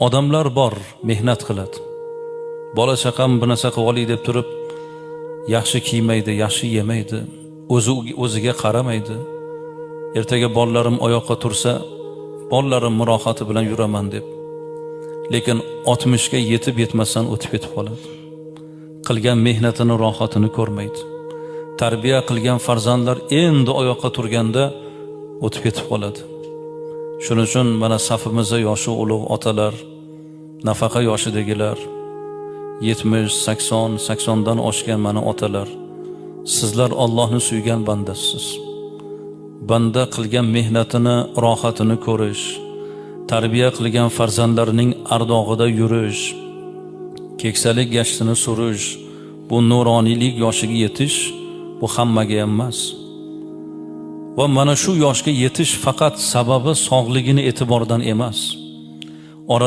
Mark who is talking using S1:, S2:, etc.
S1: Odamlar bor, mehnat qiladi. Bola chaqam bir narsa qilib olay deb turib, yaxshi kiymaydi, yaxshi yemaydi, o'zi o'ziga qaramaydi. Ertaga bolalarim oyoqqa tursa, bolalarim rohati bilan yuraman deb. Lekin 60 ga yetib yetmasdan o'tib ketib qoladi. Qilgan mehnatini rohatini ko'rmaydi. Tarbiya qilgan farzandlar endi oyoqqa turganda o'tib ketib qoladi. Shuning uchun mana safimizda yoshi ulug' otalar, nafaqa yoshidagilar, 70, 80, 80 dan oshgan mana otalar, sizlar Allohni suygan bandasiz. Banda qilgan mehnatini rohatini ko'rish, tarbiya qilgan farzandlarining ardog'ida yurish, keksalik gashtini surish, bu nuroniylik yoshiga yetish, bu hammaga ham emas. Va mana shu yoshga yetish faqat sababi sog'ligini e'tibordan emas. Oralar